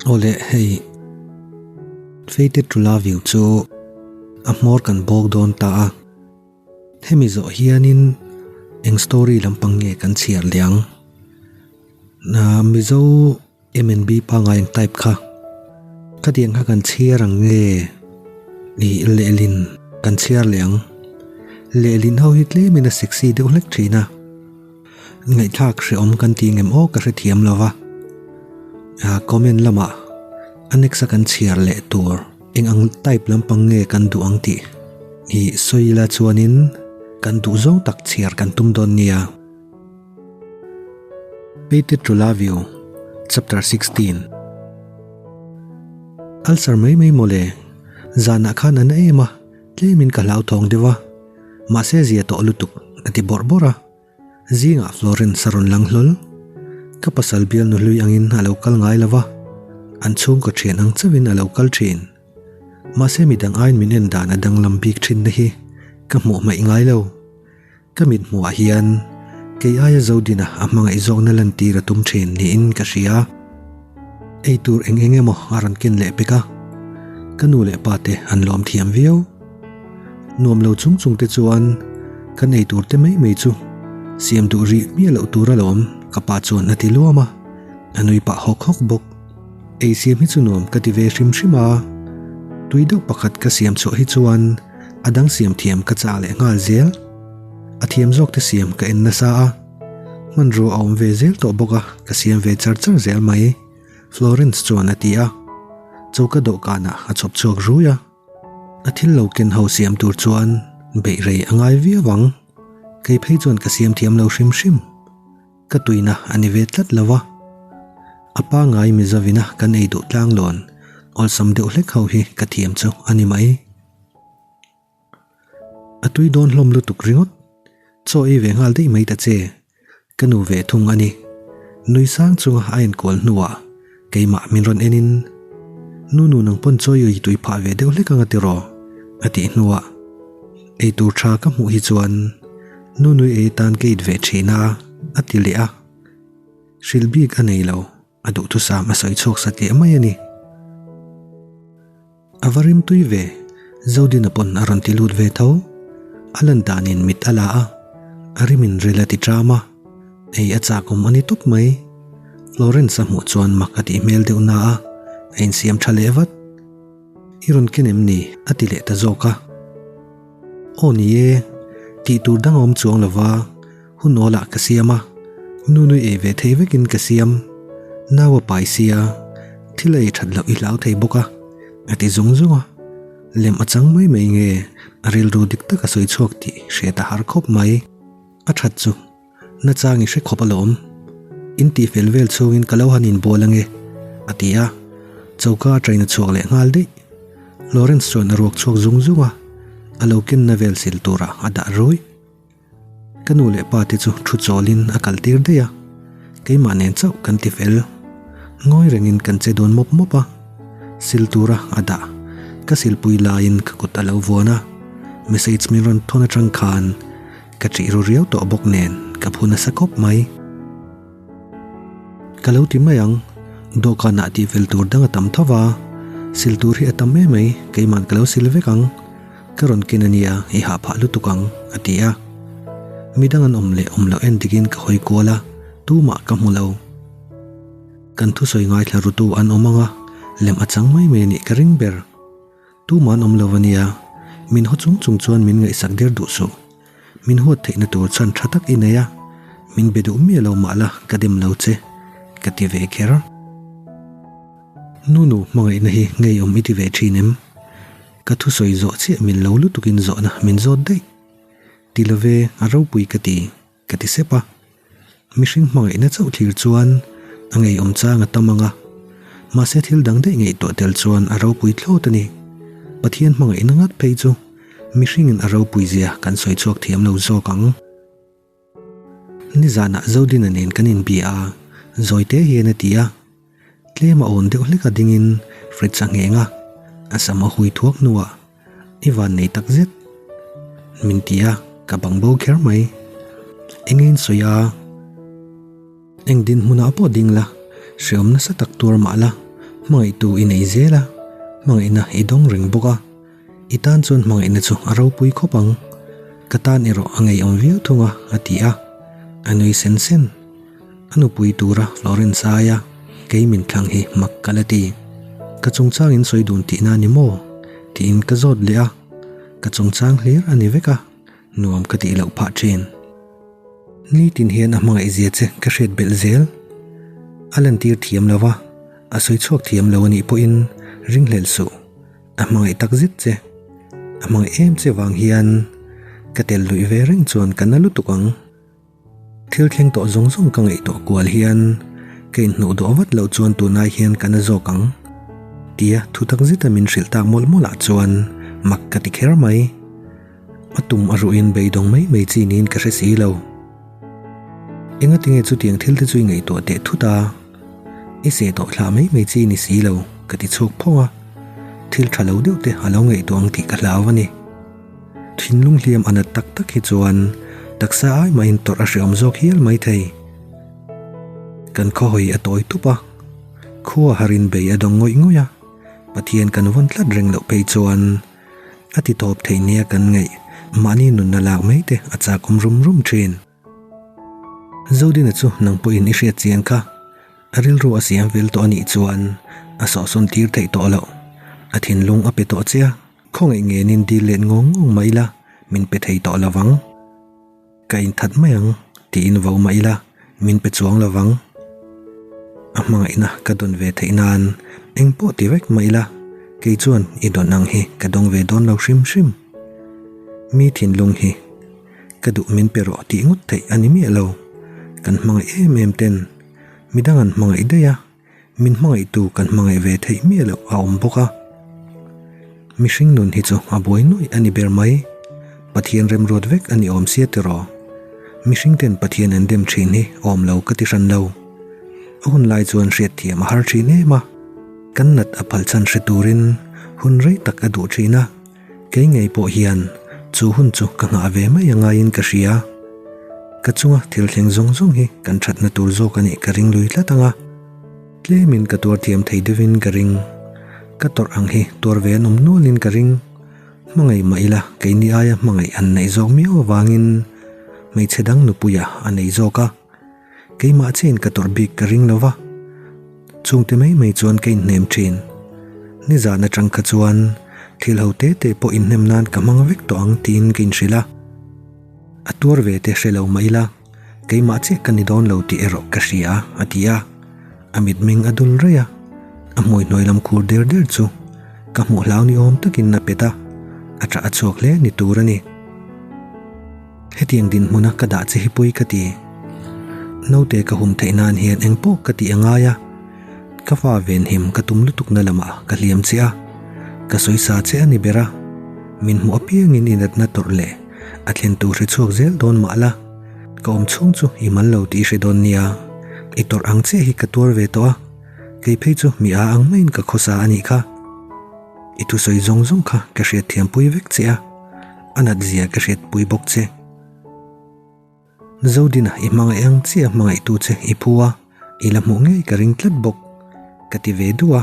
Awle hei Fated to love you chu a hmawr kan bawk dawn ta a, hemi zawh hianin eng story lampang nge kan chhiar leh ang? Mizo MNB pangngai ang type kha khatiang kha kan chhiar ang nge ih lehlin kan chhiar leh ang? Lehlin ho hi tlemin a sexy deuh hlek thin a. Ngaihthlak hrehawm kan ti ngem aw ka hrethiam lo va. Comment lamah a next a kan chhiar leh tur eng ang type lampang nge kan duh ang tih hi sawi ila chuanin kan duh zawng tak chhiar kan tum dawn nia. Pated to love you chapter 16 Ulcer mai mai mawle zanah khan a na em a tlemin ka hlauthawng deuh a mahse zia tawh lutuk a ti bawrh bawrh a. Zingah Florence a rawn lang hlawl. Ka pasal bialnu hlui angin a lo kal ngai lo va, an chhungkaw thian ang chauhin a lo kal thin. Mahse midang aiin min en dan a danglam bik thin na hi ka hmuh hmaih ngai lo. Ka mit hmuhah hian kei aia Zodina a hmangaih zawkna lantir a tum thin niin ka hria. Ei tur eng eng emaw a rawn ken leh pek a, ka nu leh pa te an lawm thiam viau. Nuam lo chung chung te chuan kan ei tur te mai mai chu siam duh rih miah loh tur alawm ka pa chuan a ti luam a, a nui pah hawk hawk bawk. Ei siam hi chu nuam ka ti ve hrim hrim a, tui deuh pakhat ka siam chhuah hi chuan a dang siam thiam ka chah leh nghal zel. A thiam zawk te siam ka en nasa a, hmanrua a awm ve zel tawh bawk a ka siam ve char char zel mai, Florence chuan a ti a, choka dawhkanah a chhawp chhuak rui a. A thil lo ken ho siam tur chuan beih rei a ngai viau ang. Kei phei chuan ka siam thiam lo hrim hrim. Ka tuina a ni ve tlat lo a. A pangai Mizovina kan ei duh tlanglawn awlsam deuh hlek ho hi ka thiam chu a ni mai. A tui dawn hlawm lutuk ringawt. Chaw ei ve nghal daih mai ta che. Ka nu ve thung a ni. Nui sang chunga a enkual hnuah keimah min rawn enin, Nu nu nang pawn chawi i tui phah ve deuh hlek anga tiraw? a tih hnuah ei tur tha ka hmuh hi chuan Nu nui ei tan ka it ve thin a, a ti leh a. Hrilh bik a nei lo. A duhthusam a sawi chhuak satliah mai a ni. A va rim tui ve, Zodina pawn a rawn ti lut ve tho. A lan danin mit a la a, a rimin ril a ti ṭam a, ei a chakawm a ni tawp mai. Florence a hmuh chuan mak a tih hmel deuh na a, a insiam ṭha leh vat. I rawn ken em ni? a ti leh ta zawk a. Aw ni e, tih tur dang a awm chuang lo va, hun awlah ka siam a, nunui ei ve thei vekin ka siam. Nau a pai sia, thil a ei that loh i hlau thei bawk a, a ti zung zung a. Lem a chang mai mai nge, a rilru dik tak a sawi chhuak tih hriat a har khawp mai. A that chu. Nachang i hre khawp alawm. In tih fel vel chhungin ka lo han inbual ange, a ti a. Choka aṭain a chhuak leh nghal daih. Lawrence chuan a ruak chhuak zung zung a, a lo kenna vel sil turah a dah rui. Ka nu leh pa te chu thu chawlin a kal tir daih a, keimah nen chauh kan ti fel. Ngawi rengin kan che dawn mawp mawp a, sil tura a dah. Ka silpui laiin ka kut a lo vuan a, message min rawn thawn aṭang khan Ka ṭih ru riau tawh bawk nen ka phu nasa khawp mai. Ka lo ti mai ang, dawhkanah tih fel tur dang a tam tho va, sil tur hi a tam em mai, keiman ka lo sil vek ang, ka rawn ken a nia, i hah phah lutuk ang, a ti a. Midang an awm leh awm loh en dikin ka hawi kual a, tumah ka hmu lo. Kan thusawi ngaithla rutu an awm ang a, lem a chang mai mai a nih ka ring ber. Tuman awm lo ania, min haw chung chung chuan min ngaihsak der duh suh. Min huat theihna tur chhan tha tak i nei a, min be duh miah lo mah la ka dem lo che, ka ti ve kher. Nunu hmangaihna hi ngeiawm i ti ve thin em? Ka thusawi zawh chiah min lo lutukin zawhna min zawt daih. Ti love, a ropui ka ti. Ka ti sep a, mihring hmangaihna chauh thlir chuan a ngeiawm chang a tam ang a, mahse thil dang daih ngaihtuah tel chuan a ropui thlawt a ni. Pathian hmangaihna ngat phei chu mihringin a ropui zia kan sawi chhuak thiam lo zawk ang. Nizanah Zodina nen kan inbia a, Zawite hian a ti a, tlem a awn deuh hlek a dingin fridge a ngheng a, a sam a hui thuak hnuah I van nei tak zet. Min ti a, ka bang bo kher mai. Engein sawi a, eng dinhmunah pawh ding la, hreawm nasa tak tuar mah la, Hmangaihtu i nei zel a, hmangaihna i dawng reng bawk a. I tan chuan hmangaihna chu a ropui khawp ang. Ka tan erawh a ngeiawm viau thung a, a ti a. A nui sen sen. A nupui tura Florence aia kei min thlang hi mak ka la ti. Ka chungchang in sawi dun tihna a ni maw? tiin ka zawt leh a. Ka chungchang hlir a ni vek a, nuam ka tih loh phah thin. Nitin hian a hmangaih zia che ka hriat belh zel. A lantir thiam lo va, a sawi chhuak thiam lo a nih pawhin ringhlelh suh. A hmangaih tak zet che. A hmangaih em che vang hian ka tel luih ve reng chuan ka na lutuk ang. Thil thleng tawh zawng zawng ka ngaihtuah kual hian ka inhnuh dawh vat loh chuan tunai hian ka na zawk ang tia thu tak zeta min hrilh tak mawlh mawlh ah chuan mak ka ti kher mai. A tum a ruhin beidawng mai mai chi niin ka hre si lo. Engatinge chutiang thil te chu i ngaihtuah teh thut a? I seh tawh thlah mai mai chi ni si lo ka ti chhuak phawng a, thil tha lo deuh te a lo ngaihtuah ang tih ka hlau a ni. Thinlung hliam a nat tak tak hi chuan taksa ai mahin tawrh a hreawm zawk hial mai thei. Kan khawhawi a tawi tup a, khua harin bei a dawng ngawih ngawih a, Pathian kan vawn tlat reng loh phei chuan a ti tawp thei nia kan ngaih mahni nunna lak mai te a chakawm rum rum thin. Zodina chu nang pawhin i hriat chian kha. A rilru a siam fel tawh a nih chuan a sawhsawn tir theih tawh loh. A thinlung a pe tawh che a, khawngaih ngenin dil let ngawng ngawng mah ila min pe thei tawh lovang. Ka inthat mai ang tiin vo mah ila min pe chuang lovang. A hmangaihna ka dawn ve theih nan eng pawh ti vek mah ila kei chuan i dawn ang hi ka dawng ve dawn lo hrim hrim. Mi thinlung hi. Ka duh min pe rawh tih ngawt theih a ni miah lo. Kan hmangaih em em ten midang an hmangaih daih a, min hmangaihtu kan hmangaih ve theih miah loh a awm bawk a. Mihring nun hi chu a buai nuaih a ni ber mai. Pathian remruat vek a ni awm sia tiraw? Mihring ten Pathian an dem thin hi awm lo ka ti hran lo. A hun lai chuan hriatthiam a har thin em a, kan nat a phal chhan hre turin hun rei tak a duh thin a. Kei ngei pawh hian chu hun chu ka nghah ve mai a ngaiin ka hria. Ka chunga thil thleng zawng zawng hi kan thatna tur zawk a nih ka ring lui tlat ang a. Tlemin ka tuar thiam thei deuhin ka ring. Ka tawrh ang hi tuar ve an awm nualin ka ring. Hmangaih mah ila keini aia hmangaih an neih zawk miau avangin hmeichhe dang nupuia a nei zawk a. Keimah chiahin ka tawrh bik ka ring lo va, chungte mai mai chuan ka inhnem thin. Nizan atang kha chuan thil ho te te pawh inhnem nan ka hmang vek tawh ang tiin ka inhrilh a. A tuar ve te hre lo mah ila, keimah chiah ka ni dawn lo tih erawh ka hria a ti a. A mitmeng a dul raih a, a hmui hnuai lam khur der der chu ka hmuh hlau ni awm takin a pet a, a ṭah a chhuak hle ni tur a ni. Hetiang dinhmuna ka dah che hi pawi ka ti. Naute ka hum theih nan hian eng pawh ka tih a ngai a, ka fa venhim ka tum lutukna lamah ka hliam che a, ka sawi sa che a ni ber a, min hmuh apiangin i natna tawrh leh a thlen tur hre chhuak zel dawn mah la, ka awm chhung chu i mal lo tih i hre dawn nia, i tawrh ang chiah hi ka tuar ve tawh a, kei phei chu mi a ang maiin ka khawsa a nih kha. I thusawi zawng zawng kha ka hriatthiampui vek che a. A nat zia ka hriatpui bawk che. Zodina i hmangaih ang chiah hmangaihtu che i phu a, i la hmuh ngei ka ring tlat bawk. Ka ti ve duh a,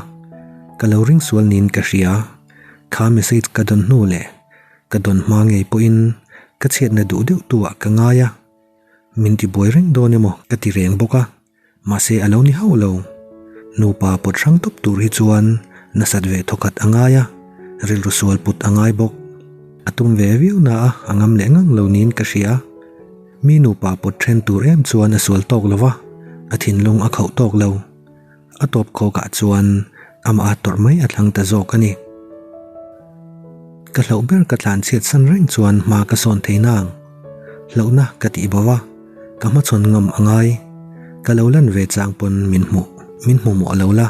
ka lo ring sual niin ka hria. Kha message ka dawn hnu leh ka dawn hma ngei pawhin ka chhiatna duh deuh tu ah ka ngai a, min ti buai reng dawn emaw ka ti reng bawk a. Mahse a lo ni hauh lo. Nupa pawt hrang tawp tur hi chuan nasat ve thawkhat a ngai a, rilru sual put a ngai bawk. A tum ve viau na a, a ngam leh ngang lo niin ka hria. Mi nupa pawt then tur em chuan a sual tawk lo va, a thinlung a khauh tawk lo. A tawp khawkah chuan amah a tawrh mai a thlang ta zawk a ni. Ka hlauh ber ka tlan chhiat san reng chuan hma ka sawn thei nang. Hlauhna ka tih bo va. Ka hmachhawn ngam a ngai. Ka lo lan ve chang pawn min hmuh, min hmu mawh lo la.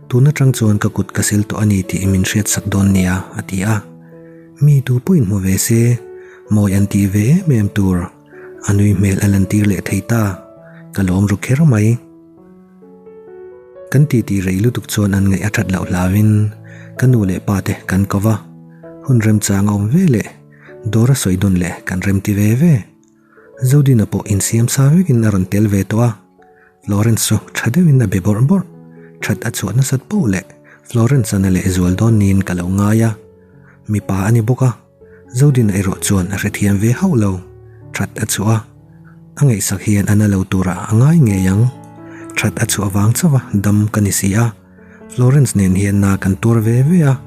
Tun atang chuan ka kut ka sil tawh a ni tih min hriat sak dawn nia, a ti a. Mi tu pawhin hmu ve se, mawi an tih ve em em tur. A nui hmel a lantir leh thei ta. Ka lawm ru kher mai. Kan titi rei lutuk chuan an ngaih a that loh hlauin ka nu leh pa te kan ko va. Hun remchang a awm ve leh dawr a sawi dun leh kan remti ve ve. Zodina pawh insiam sa vekin a rawn tel ve tawh a, Lawrence chu tha deuhin a be bawrh bawrh, that a chhuah nasat poh leh. Florence a na lehzual dawn niin ka lo ngai a. Mipa a ni bawk a, Zodina erawh chuan a hrethiam ve hauh lo. That a chhuah a, a ngaihsak hian a na lo turah a ngai ngei ang. That a chhuah vang chauh a dam ka ni si a. Florence nen hian na kan tuar ve ve a,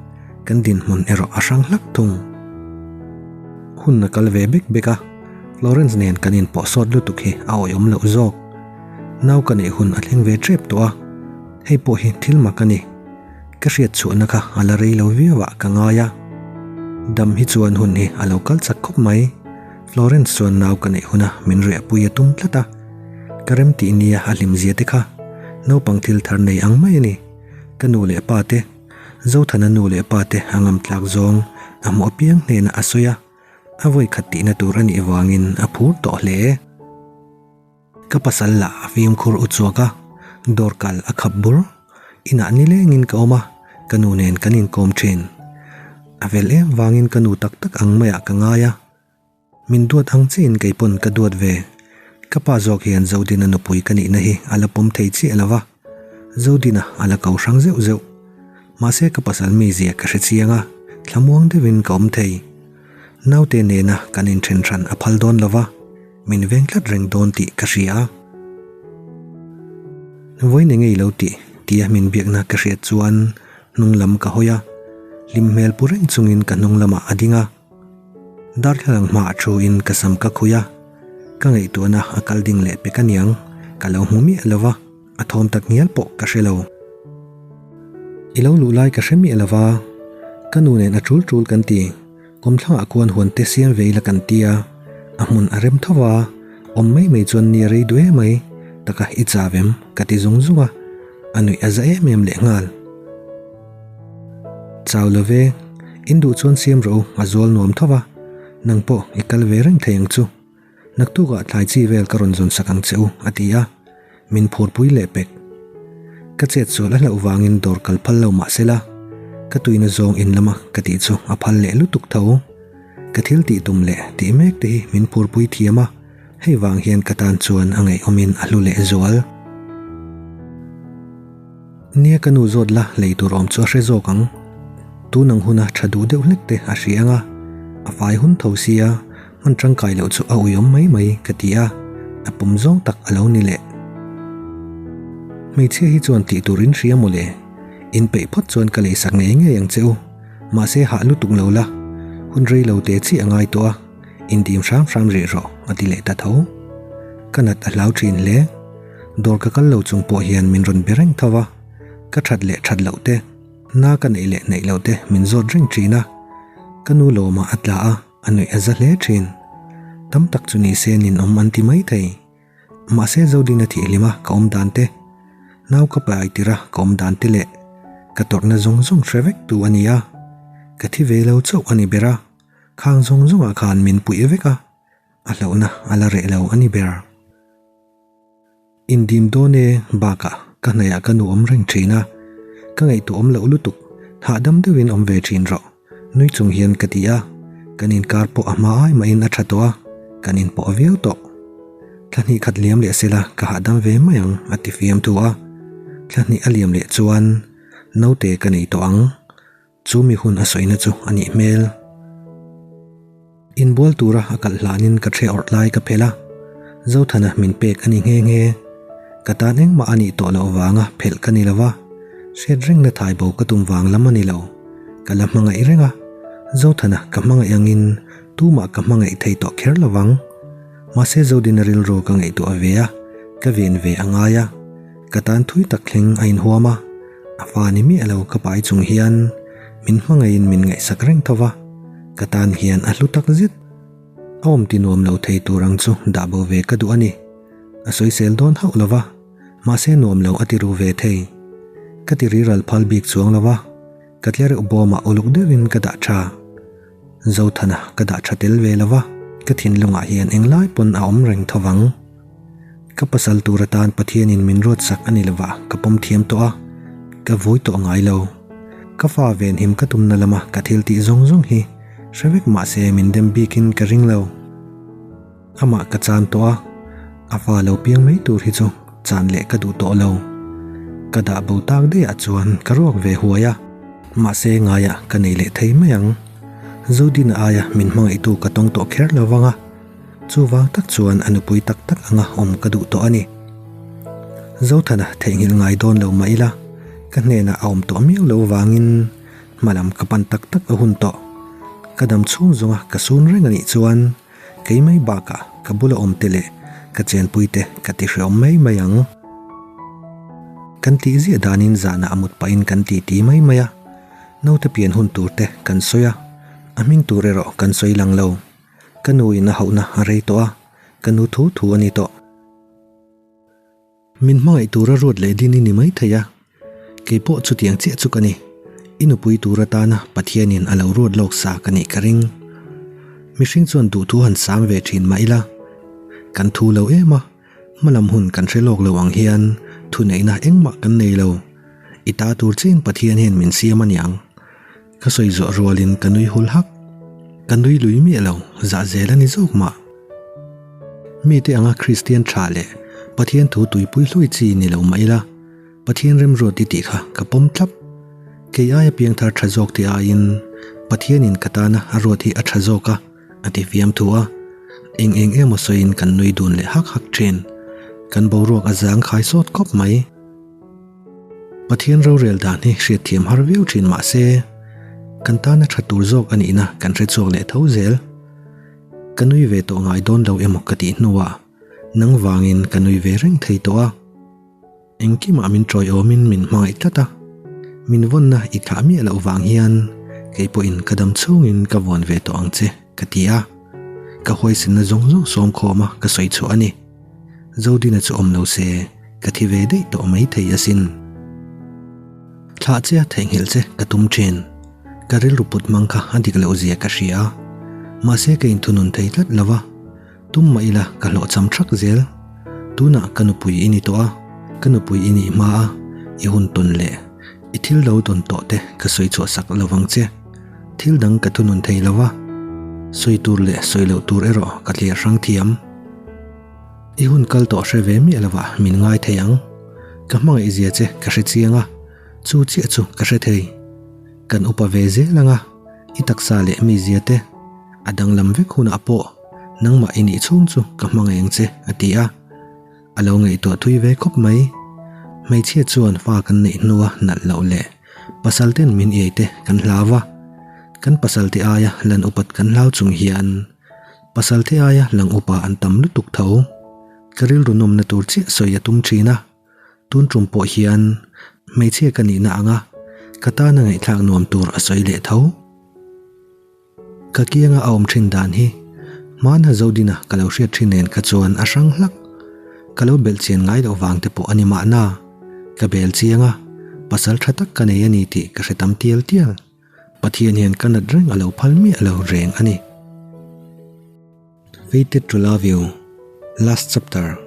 kan dinhmun erawh a hrang hlak thung. Hun a kal ve bek bek a, Florence nen kan inpawh sawt lutuk hi a awihawm loh zawk. Nau ka neih hun a thleng ve tep tawh a, hei pawh hi thil mak a ni. Ka hriat chhuahna kha a la rei lo viau ah ka ngai a. Dam hi chuan hun hi a lo kal chak khawp mai. Florence chuan nau ka neih huna min riahpui a tum tlat a. Ka rem tih nia a hlim zia te kha naupang thil thar nei ang mai a ni. Ka nu leh pa te, Zothana nu leh pa te a ngam tlak zawng a hmuh apiang hnenah a sawi a, a vawi khat tihna tur a nih vangin a phur tawh hle. Ka pasal lah a fimkhur u chuak a, dawr kal a khap bur. Inah nilengin ka awm a, ka nu nen kan inkawm thin. A vel em vangin ka nu tak tak ang maiah ka ngai a. Min duat ang chiahin kei pawn ka duat ve. Ka pa zawk hian Zodina nupui ka nihna hi a la pawm thei chiah lo va, Zodina a la ko hrang zeuh zeuh. Mahse ka pasal mizia ka hre chiang a, thlamuang deuhin ka awm thei. Naute nena kan inthen hran a phal dawn lo va, min veng tlat reng dawn tih ka hria. Vawiin eng ei lo tih tia min biakna ka hriat chuan hnung lam ka hawi a, hlim hmel pu reng chungin ka hnung lamah a ding a. Darthlalang hmaah thu in ka sam ka khuih a, ka ngaihtuahna a kal ding leh pek aniang, ka lo hmu miah lo va, a thawm tak ngial pawh ka hre lo. I lo luh lai ka hre miah lo va, ka nu nen a tul tul kan ti, kawmthlangah khuan huan te siam ve ila kan ti a, a hmun a rem tho va, awm mai mai chuan ni a rei duh em mai, taka i chau em? ka ti zung zung a, a nuih a za em em lehnghal. Chau lo ve, in duh chuan siam rawh u, a zual nuam tho va, nang pawh i kal ve reng thei ang chu. Naktukah thlai chi vel ka rawn zawn sak ang che u, a ti a, min phurpui leh pek. Ka chet sual a hlauh vangin dawr kal phal lo mah sela, ka tuina zawng in lama ka tih chu a phal leh lutuk tho. Ka thil tih tum leh tih mek te hi min phurpui thiam a, hei vang hian ka tan chuan a ngaihawmin a hlu leh zual. Nia ka nu zawt la lei tur awm chu a hre zawk ang. Tun ang huna tha duh deuh hlek te a hria ang a, a fai hun tho sia hman tangkai loh chu a uiawm mai mai ka ti a, a pawm zawng tak a lo ni leh. Hmeichhia hi chuan tih tur in hria mawle, in peih phawt chuan ka leisak ngei ngei ang che u, mahse hah lutuk lo la, hun rei lo te chiah a ngai tawh a, indim hram hram rih rawh a ti leh ta tho. Ka nat a hlau thin hle. Dawr ka kal lo chung pawh hian min rawn be reng tho a, ka that leh that loh te, na ka neih leh neih loh te min zawt reng thin a. Ka nu lawmah a tla a, a nuih a za hle thin. Tam tak chu ni se ninawm an ti mai thei. Mahse Zodina thihhlim a ka awm dan te, nau ka pai tir a ka awm dan te leh ka tawrhna zawng zawng hre vek tu a ni a. Ka thi ve lo chauh a ni ber a, khang zawng zawngah khan min puih vek a, a hlauhna a la reh lo a ni ber. Indim dawn e, bakah ka hnaihah ka nu awm reng thin a, ka ngaihtuah awm loh lutuk, hahdam deuhin awm ve thin rawh, nui chung hian ka ti a, kan inkar pawh a hma ai mahin a tha tawh a, kan inpawh viau tawh. Thla hnih khat liam leh sela ka hahdam ve mai ang a ti fiam thu a, thla hnih a liam leh chuan naute ka nei tawh ang. Chu mi hun a sawina chu a nih hmel. Inbual tura a kalh hlanin ka ṭhe awrh lai ka phelh a, Zothana min pek a ni nghe nghe. Ka tan engmah a nih tawh loh vanga phelh ka ni lo va, hriat rengna thai bo ka tum vang lam a ni lo. Ka la hmangaih reng a, Zothana ka hmangaih angin tumah ka hmangaih thei tawh kher lo vang. Mahse Zodina rilru ka ngaihtuah ve a, ka ven ve a ngai a. Ka tan thui tak thleng a inhuam a, a fa ni miah lo ka pai chung hian min hmangaihin min ngaihsak reng tho va, ka tan hian a hlu tak zet. A awm ti nuam lo thei tur ang chu dah bo ve ka duh a ni. A sawisel dawn hauh lo va, mahse nuam lo a ti ru ve thei. Ka ti riral phal bik chuang lo va, ka tlereuh bawmah uluk deuhin ka dah tha. Zothana ka dah tha tel ve lo va, ka thinlungah hian englai pawn a awm reng tho vang. Ka pasal tur atan Pathianin min ruatsak a ni lova ka pawm thiam tawh a, ka vui tawh ngai lo. Ka fa venhim ka tumna lama ka thil tih zawng zawng hi hre vek mah se min dem bikin ka ring lo. Amah ka chan tawh a, a fa lo piang mai tur hi chu chan leh ka duh tawh lo. Ka dah bo tak daih ah chuan ka ruak ve huai a, mahse ngaiah ka nei leh thei mai ang. Zodina aia min hmangaihtu ka tawng tawh kher lo vang a, chuvang tak chuan a nupui tak tak anga awm ka duh tawh a ni. Zothana theihnghilh ngai dawn lo mah ila, ka hnenah a awm tawh miau lo vangin hmalam ka pan tak tak a hun tawh. Ka dam chhung zawnga ka sun reng a nih chuan kei mai bakah ka bula awm te leh ka chenpui te ka ti hreawm mai mai ang. Kan tih ziah danin zanah a mut pahin kan ti ti mai mai a, naute pian hun tur te kan sawi a, a hming tur erawh kan sawi lang lo. Ka nuin a hauhna a rei tawh a, ka nu thu thu a ni tawh. Min hmangaih tura ruat leh din i ni mai thei a, kei pawh chutiang chiah chu ka ni. I nupui tur atana Pathianin a lo ruat lawk sa ka nih ka ring. Mihring chuan duhthu han sam ve thin mah ila, kan thu lo em a, hmalam hun kan hre lawk lo ang hian thuneihna engmah kan nei lo. I ta tur chiin Pathian hian min siam a niang. Ka sawi zawh rualin ka nui hul hak. Ka nui lui miah lo, zah zel a ni zawk mah. Mite anga Kristian tha leh Pathian thu tuipui hluai chi ni lo mah ila, Pathian remruat i tih kha ka pawm thlap. Kei aia piangthar tha zawk te aiin Pathianin ka tana a ruat hi a tha zawk a, a ti fiam thu a. Eng eng emaw sawiin kan nui dun leh hak hak thin. Kan boruak a zang khai sawt khawp mai. Pathian rorel dan hi hriatthiam har viau thin mah se, kan tana tha tur zawk a nihna kan hre chhuak leh tho zel. Ka nui ve tawh ngai dawn lo emaw ka tih hnuah nang vangin ka nui ve reng thei tawh a. Engkimah min tawiawmin min hmangaih tlat a, min vawnna i thlah miah loh vang hian kei pawhin ka dam chhungin ka vuan ve tawh ang che ka ti a. Ka huaisenna zawng zawng sawm khawma ka sawi chhuah a ni. Zodina chu awm lo se ka thi ve daih tawh mai thei asin. Thlah che a theihnghilh che ka tum thin. Ka rilru put hmang kha a dik loh zia ka hria a, mahse ka inthunun thei tlat lo va, tum mah ila ka hlawhchham thak zel. Tunah ka nupui i ni tawh a, ka nupui i nih hma a, i hun tawn leh i thil lo tawn tawh te ka sawi chhuah sak lo vang che. Thil dang ka thunun thei lo va, sawi tur leh sawi loh tur erawh ka tliar hrang thiam. I hun kal tawh hre ve miah lovah min ngai thei ang. Ka hmangaih zia che ka hre chiang a, chu chiah chu ka hre thei. Kan upa ve zel ang a, i taksa leh mi zia te a danglam vek hunah pawh nangmah i nih chhung chu ka hmangaih ang che a ti a. A lo ngaihtuah thui ve khawp mai. Hmeichhia chuan fa kan neih hnua nalh loh leh pasal ten min iai te kan hlau a, kan pasal te aia lan upat kan hlau chung hian Pasal te aia lang upa an tam lutuk tho. Ka rilru nawmna tur chiah sawi a tum thin a, tun tum pawh hian hmeichhia ka nihna anga ka tana ngaihthlak nuam tur a sawi leh tho. Ka kianga a awm thin dan hi hmana Zodina ka lo hriat thin nen kha chuan a hrang hlak. Ka lo belh chian ngai loh vang te pawh a ni mahna. Ka bel chiang a, pasal tha tak ka nei a ni tih ka hre tam tial tial. Pathian hian ka nat reng a lo phal miah lo reng a ni. Fated to love you Last chapter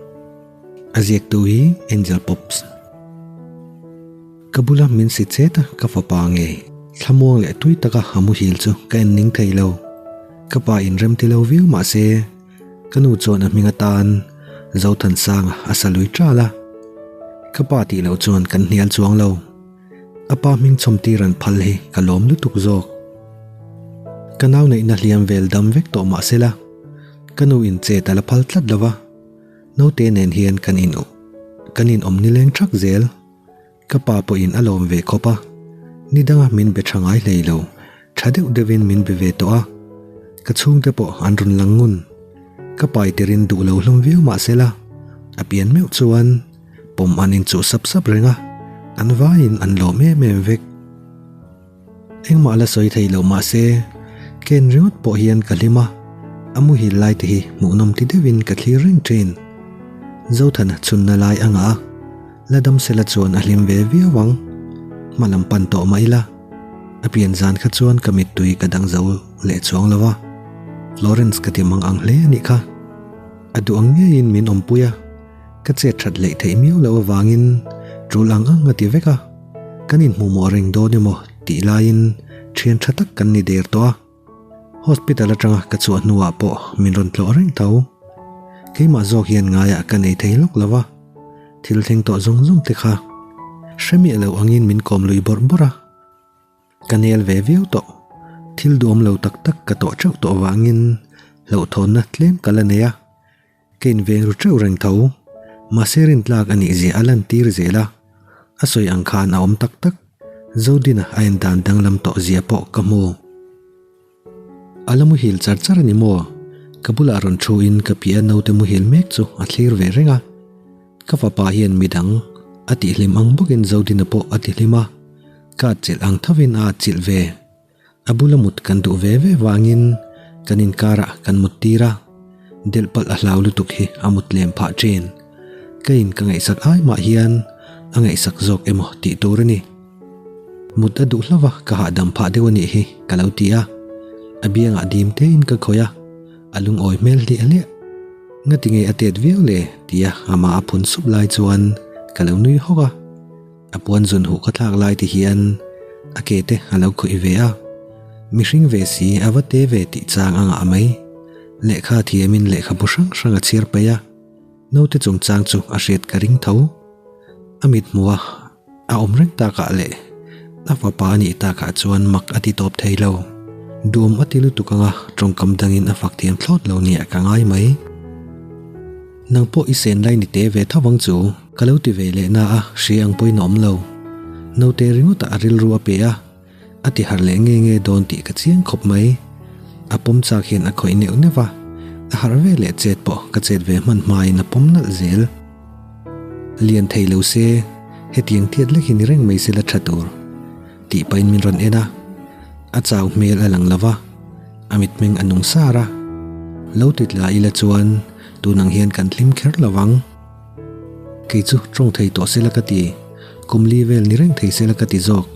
A ziaktu hi Angel Pops. Ka bula min si chet a ka fapa ngei thlamuang leh tui taka a muhil chu ka en ning thei lo. Ka pa in rem ti lo viau mah se ka nu chuan a hming atan Zothansanga a sa lui ṭal a. Ka pa tih loh chuan kan hnial chuang lo. A pa hming chhawm tir an phal hi ka lawm lutuk zawk. Ka nau neihna hliam vel dam vek tawh mah sela, ka nu in chet a la phal tlat lo va, naute nen hian kan in kan in awm nileng thak zel. Ka pa pawhin a lawm ve khawp a, ni danga min be tha ngai hlei lo, tha deuh deuhin min be ve tawh a, ka chhungte pawh an rawn lang ngun. Ka pai tirin duh lo hlawm viau mah sela, a pian meuh chuan Pawm an inchuh sap sap reng a, an vaiin an lawm em em vek. Engmah la sawi thei lo mah se, ken ringawt pawh hian ka hlim a, a muhil lai te hi hmuhnawm ti deuhin ka thlir reng thin. Zothana chhunna lai a ngah a, la dam sela chuan a hlim ve viau ang. Hma lam pan tawh mah ila, a pian zan kha chuan ka mittui ka dang zo leh chuang lo a, Florence ka ti mang ang hle a nih kha. A duh ang ngeiin min awmpui a. Ka chet that leh theih miau loh avangin tul ang ang a ti vek a, kan inhmuhmawh reng dawn emaw tih laiin thian tha tak kan ni der tawh a. Hospital atanga ka chhuah hnuah pawh min rawn tlawh reng tho. Keimah zawk hian ngaiah ka nei thei lawk lo va, thil thleng tawh zawng zawng te kha. Hre miah lo angin min kawm lui bawrh bawrh a. Ka nel ve viau tawh. Thil duhawm lo tak tak ka tawh teuh tawh vangin hlauhthawnna tlem ka la nei a. Ka inveng ru teuh reng tho. Mahse rintlak a nih zia a lantir zel a. A sawi ang khan a awm tak tak. Zodina a en dan danglam tawh zia pawh ka hmu. A la muhil char char a ni maw? Ka bulah rawn thu in ka piah naute muhil mek chu a thlir ve reng a. Ka fapa hian midang a tihhlim ang bawkin Zodina pawh a tihlim a, ka atchilh ang thovin a atchilh ve. A bula mut kan duh ve ve vangin kan inkarah kan mut tir a, delh palh a hlau lutuk hi a mut lem phah thin. Ka in ka ngaihsak ai mah hian a ngaihsak zawk emaw tih tur a ni. Mut a duh hlauh a, ka hahdam phah deuh a nih hi, ka lo ti a. A biangah dim tein ka khawih a, a lungawi hmel hliah hliah. Ngati nge a tet viau le? tia amah a phun sup lai chuan ka lo nui hawk a. A puan zun huh ka thlak lai ti hian a ke te a lo khawih ve a. Mihring ve si a va te ve tih chang a ngah mai. Lehkha thiamin lehkhabu hrang hrang a chhiar paih a. Naute chungchang chu a hriat ka ring tho. A mit hmuh a a awm reng takah leh a fapa a nih takah chuan mak a ti tawp thei lo. Duam a ti lutuk anga tawngkam dangin a fak thiam thlawt lo nia ka ngai mai. Nang pawh i sen lai ni te ve tho vang chu ka lo ti ve leh na a hria ang pawhin a awm lo. Naute ringawtah a rilru a pe a. A ti harh leh nge nge dawn tih ka chiang khawp mai. A pawm chak hian a khawih neuh neuh a, a harh ve leh chet pawh ka chet ve hman hmain a pawm nalh zel. Lian thei lo se, hetiang tiat lek hi ni reng mai se la tha tur. Tih pahin min rawn en a, a chau hmel a lang lo va, a mitmeng a nung sar a. Lo ti tla ila chuan tun ang hian kan hlim kher lo vang. Kei chu tawng thei tawh se la ka ti, kum li vel ni reng thei se la ka ti zawk.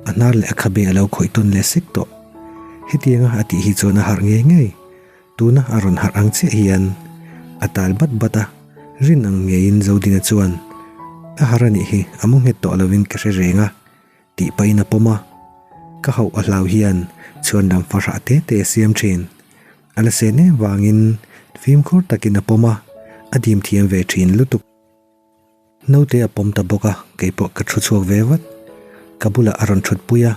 A hnar leh a khabe a lo khawih tawn leh sek tawh. Hetianga a tih hi chuan a harh ngei ngei. Tuna a rawn harh ang chiah hian a tal bat bat a, rin ang ngeiin Zodina chuan a harh a nih hi a mu nghet tawh lovin ka hre reng a tih pahin a pawm a. Ka hauh a hlau hian chhuan lam fahrah te te a siam thin. A la sen em vangin fimkhur takin a pawm a, a dim thiam ve thin lutuk. Naute a pawm ta bawk a, keipawh ka thu chhuak ve vat. Ka bulah a rawn thutpui a,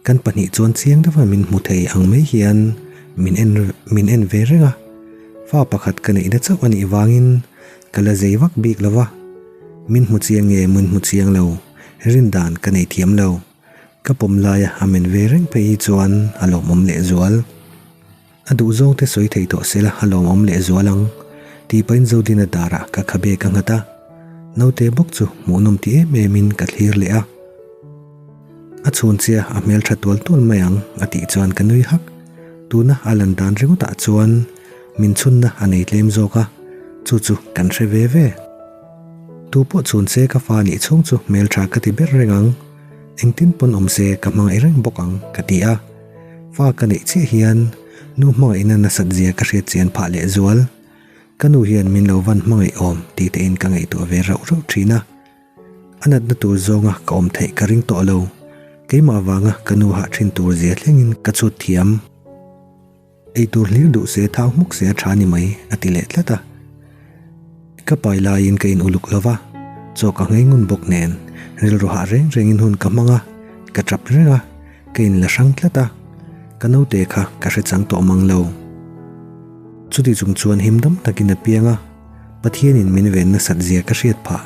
kan pahnih chuan chiang deuha min hmu thei ang mai hian min en min en ve reng a. Fa pakhat ka neihna chauh a nih vangin ka la zei vak bik lo va, min hmu chiang nge min hmu chiang lo rin dan ka nei thiam lo. Ka pawm laia a men ve reng phei hi chuan a lawmawm lehzual. A duh zawng te sawi thei tawh sela a lawmawm leh zual ang, tih pahin Zodina darah ka khabe ka nghat a, naute bawk chu hmuhnawm ti em em in ka thlir leh a. A chhun chia a hmel tha tual tual mai ang a tih chuan ka nui hak, tuna a lan dan ringawtah chuan min chhunna a nei tlem zawk a, chu chu kan hre ve ve. Tu pawh chhun se ka fa nih chhung chu hmeltha ka ti ber reng ang, engtin pawn awm se ka hmangaih reng bawk ang ka ti a. Fa ka neih chiah hian nu hmangaihna nasat zia ka hriat chian phah leh zual. Ka nu hian min lo van hmangaih awm tih te in ka ngaihtuah ve rauh rauh thin a. A natna tur zawnga ka awm theih ka ring tawh lo. Keimah vanga ka nu hah thin tur zia thlengin ka chhut thiam. Ei tur hlir duh se thau hmuk se a tha ni mai a ti leh tlat a. Ka pai laiin ka in uluk lo va, chaw ka nghei ngun bawk nen rilru hah reng rengin hun ka hmang a, ka tap reng a, ka in la hrang tlat a, ka naute kha ka hre chang tawh mang lo. Chuti chung chuan him dam takin a piang a, Pathianin min ven nasat zia ka hriat phah.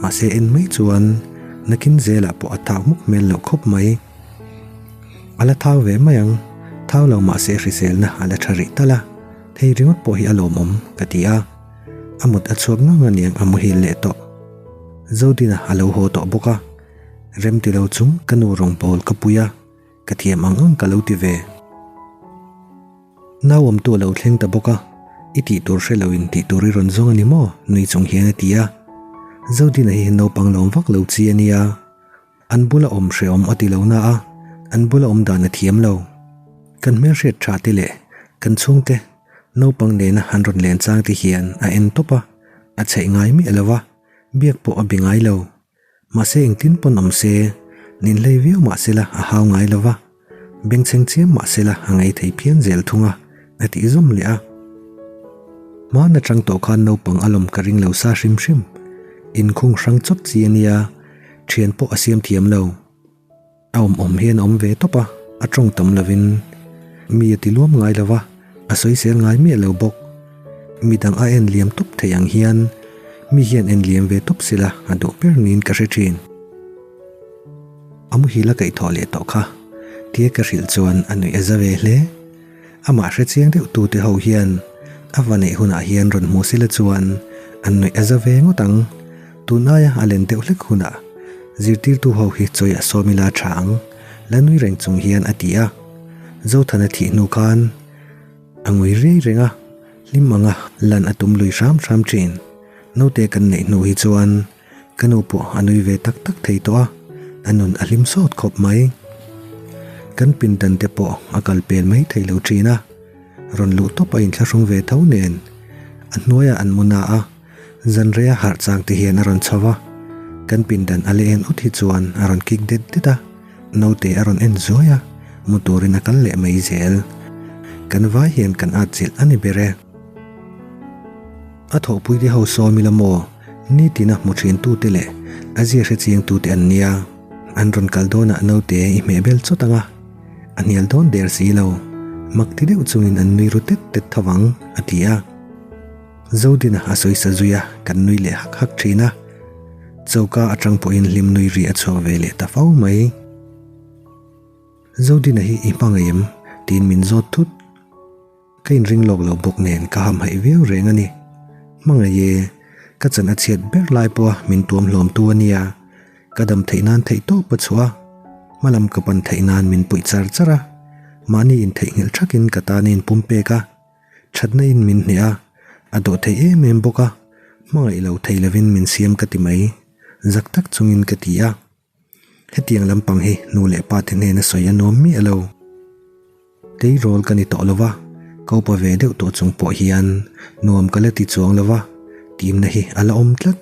Mahse en mai chuan nakin zelah pawh a thak hmuk hmel loh khawp mai. A la thau ve mai ang, thau lo mahse hriselna a la tha rih tal a, thei ringawt pawh hi a lawmawm ka ti a. A mut a chhuak ngang aniang a muhil leh tawh. Zodina a lo haw tawh bawk a, rem ti lo chung ka nu rawn pawl ka pui a, ka thiam ang ang ka lo ti ve. Nau awmtu a lo thleng ta bawk a, i tih tur hre loin tih tur i rawn zawng a ni maw? nui chung hian a ti a. Zodina hi naupang lawm vak lo chi a nia. An bula awm hrehawm a ti lo na a, an bula awm dan a thiam lo. Kan hmelhriat tha te leh kan chhungte naupang nena an rawn len chang te hian a en tawp a, a chheih ngai miah lo va, biak pawh a bi ngai lo. Mahse engtin pawn awm se, nin hlei viau mah sela a hau ngai lo va. Bengchheng chiam mah sela a ngei thei phian zel thung a, a tih zawm leh a. Hmaan atang tawh khan naupang a lawm ka ring lo sa hrim hrim. Inkhung hrang chawt chi a nia, thian pawh a siam thiam lo. A awm awm hian a awm ve tawp a, a tawng tam lovin mi a ti luam ngai lo va, a sawisel ngai miah lo bawk. Midang a en liam tawp thei ang hian mi hian en liam ve tawp sela a duh ber niin ka hre thin. A muhil a kaihthawh leh tawh kha tia ka hrilh chuan a nuih a za ve hle. Amah hre chiang deuh tute ho hian a va neih hunah hian rawn hmu sila chuan an nuih a za ve ngawt ang. Tun aia a len deuh hlek hunah zirtirtu ho hi chawi a sawm ila tha ang, la nui reng chung hian a ti a. Zothana thih hnu khan a ngui riai reng a, hlim anga lan a tum lui hram hram thin. Naute kan neih hnu hi chuan Ka nu pawh a nui ve tak tak thei tawh a, a nun a hlim sawt khawp mai. Kan pindan te pawh a kal pel mai thei lo thin a, rawn luh tawp a inthlahrung ve tho nen a hnuaiah an mu na a, zanreia harh chang te hian a rawn chho va, kan pindan a la en ut hi chuan a rawn kik det det a, naute a rawn en zuai a, mu turin a kal leh mai zel. Kan vai hian kan atchilh a ni ber e. A thawhpuite ho sawm ila maw? Nitina hmu thin tute leh a zia hre chiang tute an nia. An rawn kal dawnah naute i hmeh bel chawt ang a, a hnial dawn der si lo. Mak ti deuh chungin an nui ru tet tet tho ang, a ti a. Zodina a sawi sa zui a, kan nui leh hak hak thin a. Choka atang pawhin hlim nui ri a chhuak ve leh ta fo mai. Zodina hi i hmangaih em? tiin min zawt thut. Ka inring lawk lo bawk nen ka hamhaih viau reng a ni. Hmangaih e, ka chan a chhiat ber lai pawha min tuam hlawm tu a nia. Ka dam theih nan theih tawp a chhuah a, hmalam ka pan theih nan min puih char char a. Mahni intheihnghilh thakin ka tan a inpum pek a, thatna in min hneh a, a dawh thei em em bawk a, hmangaih lo thei lovin min siam ka ti mai, zak tak chungin ka ti a. Hetiang lampang hi nu leh pa te hnena sawi a nuam miah lo. Tleirawl ka ni tawh lo va, ka upa ve deuh tawh chung pawh hian nuam ka la ti chuang lo va, timna hi a la awm tlat.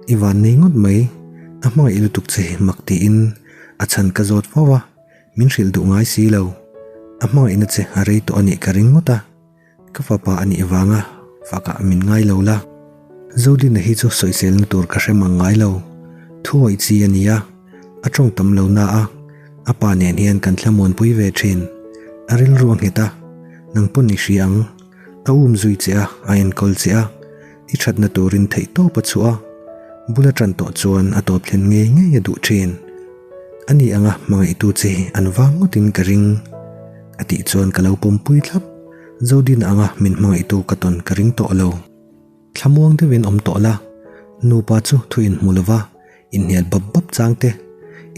I van nei ngawt mai, a hmangaih lutuk che hi mak tiin a chhan ka zawt fo va, min hrilh duh ngai si lo. A hmangaihna che a rei tawh a nih ka ring ngawt a. Ka fapa a nih vanga fakah min ngai lo la. Zodina hi chu sawiselna tur ka hre mang ngai lo. Thuawih chi a ni a, a tawng tam lo na a, a pa nen hian kan thlamuanpui ve thin. A rilru a nghet a, nang pawn i hria ang. A um zui che a, a enkawl che a, i thatna turin theih tawp a chhuah a, bula tan tawh chuan a tawp thlen ngei ngei a duh thin. A ni anga hmangaihtu che hi an vang ngawtin ka ring. A tih chuan ka lo pawmpui thlap. Zodin anga min hmangaihtu ka tawn ka ring tawh lo. Thlamuang deuhin awm tawh la, nupa chu thu inhmu lova inhnial bap bap chang te,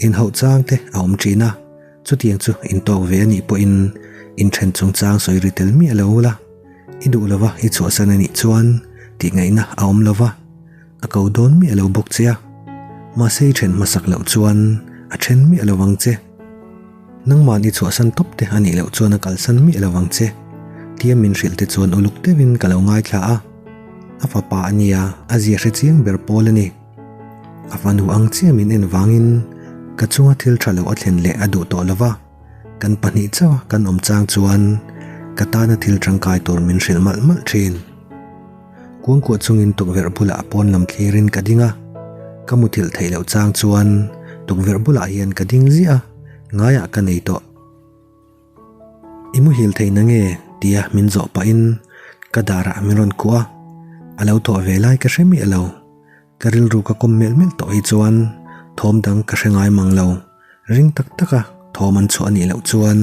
inhauh chang te a awm thin a, chutiang chu intawk ve a nih pawhin inthen chungchang sawi ri tel miah lo ula, i duh lova i chhuahsan a nih chuan tihngaihna a awm lova, a ko dawn miah lo bawk che a, mahse i then hmasak loh chuan a then miah lo vang che. Nangmahni chhuahsan tawp te a nih loh chuan a kalsan miah lo vang che. Tia min hrilh te chuan uluk deuhin ka lo ngaithla a. A fapa a nia, a zia hre chiang ber pawl a ni. A fanu ang chiah min en vangin ka chunga thil tha lo a thlen leh a duh tawh lo va. Kan pahnih chauh a kan awm chang chuan ka tana thil tangkai tur min hrilh malh malh thin. Kuangkuah chungin tukverh bulah pawn lam thlirin ka ding a, ka muthilh theih loh chang chuan tukverh bulah hian ka ding ziah a, ngaiah ka nei tawh. I muhil thei na nge? tia min zawh pahin ka darah min rawn kuah a, a lo thawh ve lai ka hre miah lo. Ka rilru ka kawm melh melh tawh hi chuan thawm dang ka hre ngai mang lo, ring tak taka thawm an chhuah a nih loh chuan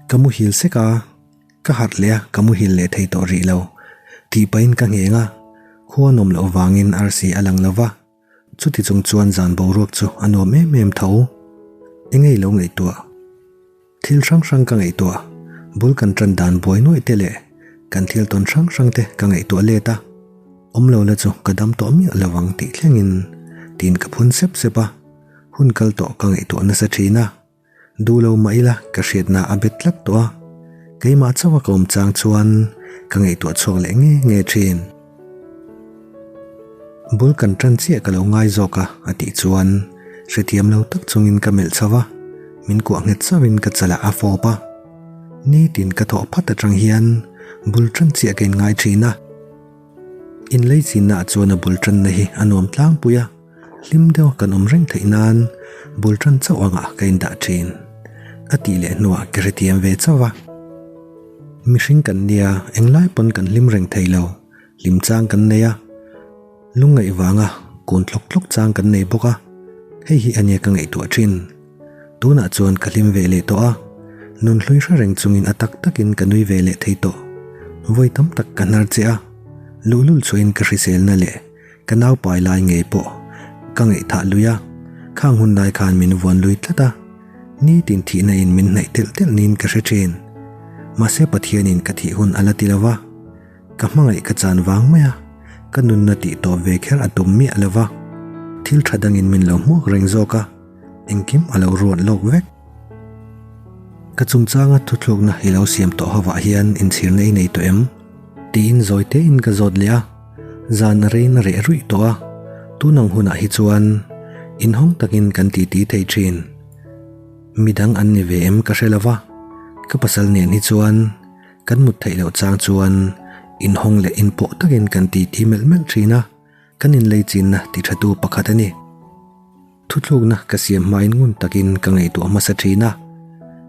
ka muhil sek a. Ka harh leh a, ka muhil leh thei tawh rih lo. Tih pahin ka ngheng a, khua nawm loh vangin arsi a lang lo va, chuti chung chuan zan boruak chu a nuam em em tho. Eng ei lo ngaihtuah? Thil hrang hrang ka ngaihtuah, bul kan tan dan buai nuaih te leh kan thil tawn hrang hrang te ka ngaihtuah let a, awm lo la chu ka dam tawh miah lo ang tih thlengin tiin ka phun sep sep a, hun kal tawh ka ngaihtuah nasa thin a. Duh lo mah ila ka hriatna a bet tlat tawh a, keimah chauha ka awm chang chuan ka ngaihtuah chhuak leh nge nge thin. Bul kan tan chiah ka lo ngai zawk a a tih chuan hrethiam lo tak chungin ka melh chho a, min kuah nghet chauhin ka chalah a fawp a. Nitin ka thawh phat atang hian bul tan chiah ka inngai thin a. Inleichinnaah chuan a bul tanna hi a nuam tlangpui a, hlim deuha kan awm reng theih nan bul tan chauh angah ka indah thin. A tih leh hnuah ka hrethiam ve chauh va. Mihring kan nia, englai pawn kan hlim reng thei lo, hlim chang kan nei a. Lungngaih vanga kun tlawk tlawk chang kan nei bawk a, hei hi a nia ka ngaihtuah thin. Tunah chuan ka hlim ve leh tawh a, nun hlui hre reng chungin a tak takin ka nui ve leh thei tawh. Vawi tam tak ka hnar che a, luhlul chhuahin ka hriselna leh ka naupai lai ngei pawh ka ngaihthah lui a, khang hun lai khan min vuan lui tlat a, nitin thihna in min hnaih telh telh niin ka hre thin. Mahse Pathianin ka thih hun a la ti lo va. Ka hmangaih ka chan vang mai a, ka nunna tih tawp ve kher a tum miah lo va, thil tha dangin min lo hmuak reng zawk a, engkim a lo ruat lawk vek. Ka chungchanga thuthlukna i lo siam tawh hovah hian inchhirna i nei tawh em? Tiin zawi tein ka zawt leh a, zan a rein a reh ruih tawh a, tun ang hunah hi chuan inhawng takin kan titi thei thin. Midang an ni ve em ka hre lo va, ka pasal nen hi chuan Kan mut theih loh chang chuan inhawng leh inpawh takin kan titi melh melh thin a, kan inlei chinna ti thatu pakhat a ni. Thuthlukna ka siam hmain ngun takin ka ngaihtuah hmasa thin a,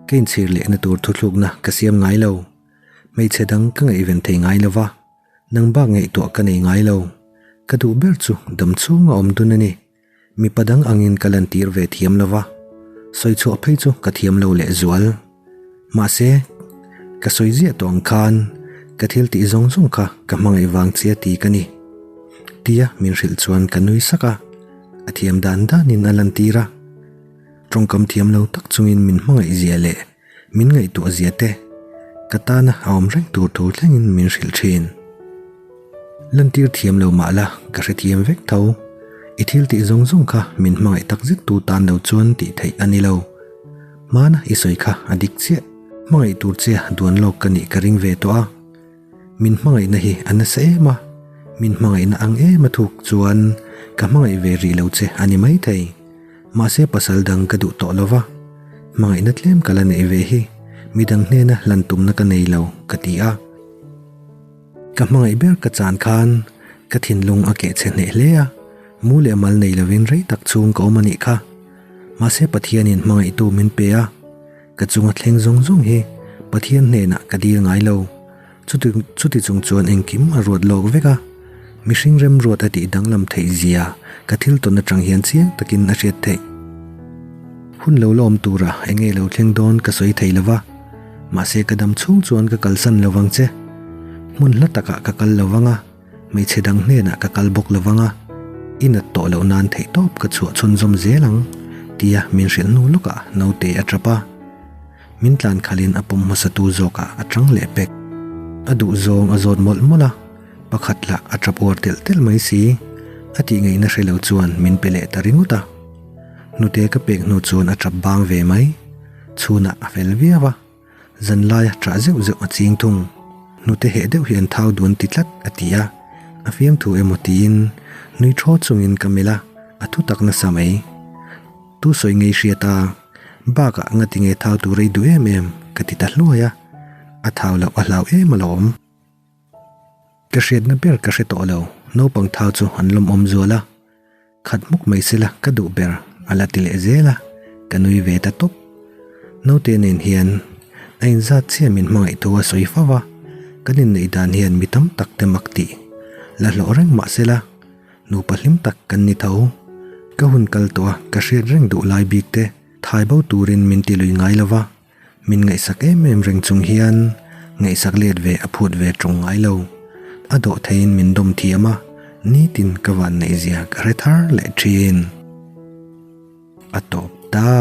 ka inchhir lehna tur thuthlukna ka siam ngai lo. Hmeichhe dang ka ngaihven thei ngai lo va, nang bak ngaihtuah ka nei ngai lo. Ka duh ber chu dam chhunga awm dun a ni. Mipa dang angin ka lantir ve thiam lo va, sawi chhuah phei chu ka thiam lo leh zual. Mahse, ka sawi ziah tawh ang khan ka thil tih zawng zawng kha ka hmangaih vang che a ti ka ni. Tia min hrilh chuan ka nui sak a, a thiam dan danin a lantir a. Tawngkam thiam lo tak chungin min hmangaih zia leh Min ngaihtuah zia te, ka tana a awm reng tur thu thlengin min hrilh thin. Lantir thiam lo mah la, ka hrethiam vek tho. I thil tih zawng zawng kha min hmangaih tak zet tu tan lo chuan tih theih a ni lo. Hmana i sawi kha a dik chiah. Hmangaih tur che duan lawk ka nih ka ring ve tawh a. Min hmangaihna hi a nasa em a, min hmangaihna ang em a thuk chuan ka hmangaih ve rih lo che a ni maithei. Mahse pasal dang ka duh tawh lo va, hmangaihna tlem ka la neih ve hi midang hnena hlan tumna ka nei lo ka ti a. Ka hmangaih ber ka chan khan ka thinlung a keh chhe hneh hle a, mu leh mal nei lovin rei tak chhung ka awm a nih kha. Mahse Pathianin hmangaihtu min pe a, ka chunga thleng zawng zawng hi Pathian hnenah ka dil ngai lo. Chuti chuti chung chuan engkim a ruat lawk vek a, mihring remruat a tih danglam theih zia ka thil tawn atang hian chiang takin a hriat theih. Hun lo la awm tura eng nge lo thleng dawn ka sawi thei lo va, mahse ka dam chhung chuan ka kalsan lo vang che. Hmun hla takah ka kal lo vang a, hmeichhe dang hnenah ka kal bawk lo vang a, i nat tawh loh nan theihtawp ka chhuah chhunzawm zel ang, tia min hrilh hnu lawkah naute a tap a. Min tlan khalhin a pawm hmasatu zawkah a tang leh pek. A duh zawng a zawt mawlh mawlh a, pakhat lah a tap uar telh telh mai si. A tih ngaihna hre lo chuan min pe leh ta ringawt a. Hnute ka pek hnu chuan a tap bang ve mai. Chhunah a fel viau a, zanlaia ṭah zeuh zeuh a ching thung. Hnute heh deuh hi an thau duan ti tlat a ti a, a fiamthu emaw tiin nui thaw chungin ka melh a, a thutak nasa mai. Tu sawi ngei hriat a, bakah ngati nge thau tur ei duh em em ka ti ta hluai a, a thau loh a hlau em alawm. Ka hriatna ber ka hre tawh lo, naupang thau chu an lawmawm zual a, khat hmuk mai sela ka duh ber a la ti leh zel a, ka nui ve ta tawp. Naute nen hian a inzat chiah min hmangaih thu a sawi fo va, kan inneih dan hian mi tam tak te mak tih la hlawh reng mah sela, Nupa hlim tak kan ni tho. Ka hun kal tawh a, ka hriat reng duh lai bik te thai bo turin min ti lui ngai lo va, min ngaihsak em em reng chung hian ngaihsak let ve a phut ve tawng ngai lo. A dawh theiin min dawm thiam a, nitin ka van neih zia ka hre thar leh thin. A tawp ta.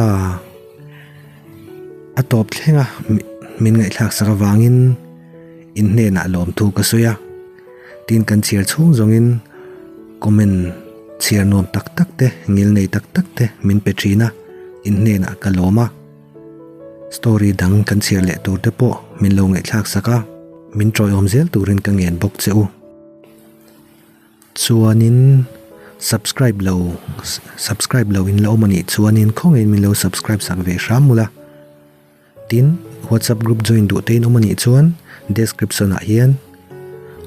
A tawp thleng a, min ngaihthlak sak avangin in hnenah lawmthu ka sawi a. Tin kan chhiar chhung zawngin comment chhiar nuam tak tak te, ngil nei tak tak te min pe thin a, in hnenah ka lawm a. Story dang kan chhiar leh tur te pawh min lo ngaihthlak sak a, min tawiawm zel turin ka ngen bawk che u. Chuanin subscribe lo subscribe lo in la awm anih chuanin khawngaihin min lo subscribe sak ve hram mula. Tin, WhatsApp group join duh te in awm anih chuan description ah hian.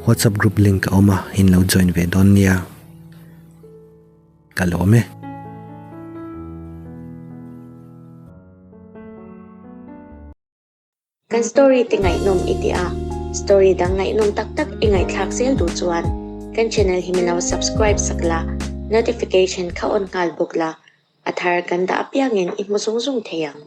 WhatsApp group link a awm a, in lo join ve dawn nia. Ka lawm e. Kan story te ngaihnawm i ti a, story dang ngaihnawm tak tak i ngaihthlak zel duh chuan kan channel hi min lo subscribe sak la, notification kha on nghal bawk la, a thar kan dah apiangin i hmu zung zung thei ang.